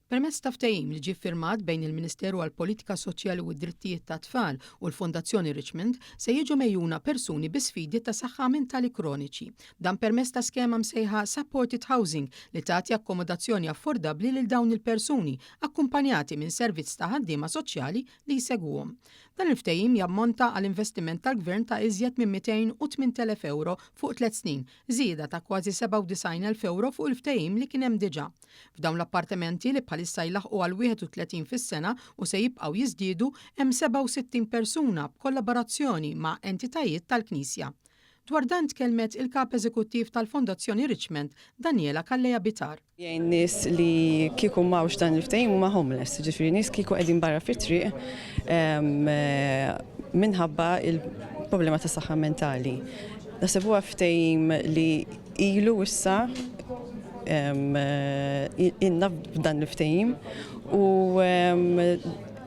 Permezz ta' ftehim li ġie ffirmat bejn il-Ministeru għall-Politika Soċjali u d-Drittijiet tat-Tfal u l-Fondazzjoni Richmond, se jiġu megħjuna persuni bi sfidi ta' saħħa mentali kroniċi. Dan permezz ta' skema msejħa Supported Housing li tagħti akkomodazzjoni affordabbli lil dawn il-persuni, akkumpanjati minn servizz ta' ħaddiema soċjali li jsegwuhom. Dan il-ftehim jammonta għal investiment tal-Gvern ta' iżjed minn 208,000 ewro fuq tliet snin, żieda ta' kważi 97,000 ewro fuq il-ftehim li kien hemm diġà. F'dawn l-appartementi, li bħalissa jlaħħqu għal 31 fis-sena u se jibqgħu jiżdiedu, hemm 67 persuna b'kollaborazzjoni ma' entitajiet tal-Knisja. Dwar dan tkellmet il-Kap Eżekuttiv tal-Fondazzjoni Richmond, Daniela Calleja Bitar. Jgħin nies li kieku m'hawnx dan il-ftehim huma homeless, jiġifieri nies kieku qegħdin barra fit-triq minħabba il-problema ta' saħħa mentali. Naħseb huwa ftehim li ilu issa ilna f'dan il-ftehim u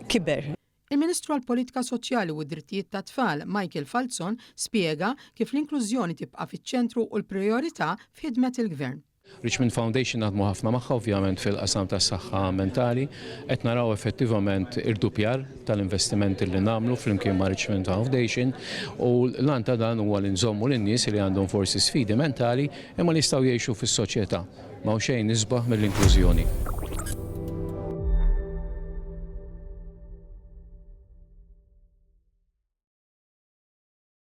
kiber. Il-Ministru għall-Politika Soċjali u d-Drittijiet tat-Tfal, Michael Falzon, spjega kif l-inklużjoni tibqa' fiċ-ċentru u l-prijorità f'ħidmet il-Gvern. Richmond Foundation naħdmu ħafna magħha ovvjament fil-qasam tas-saħħa mentali. Qed naraw effettivament irdupjar tal-investimenti li nagħmlu flimkien ma' Richmond Foundation u l-għan ta' dan huwa li nżommu lin-nies li għandhom forsi sfidi mentali imma li jistgħu jgħixu fis-soċjetà. M'hawn xejn isbaħ mill-inklużjoni.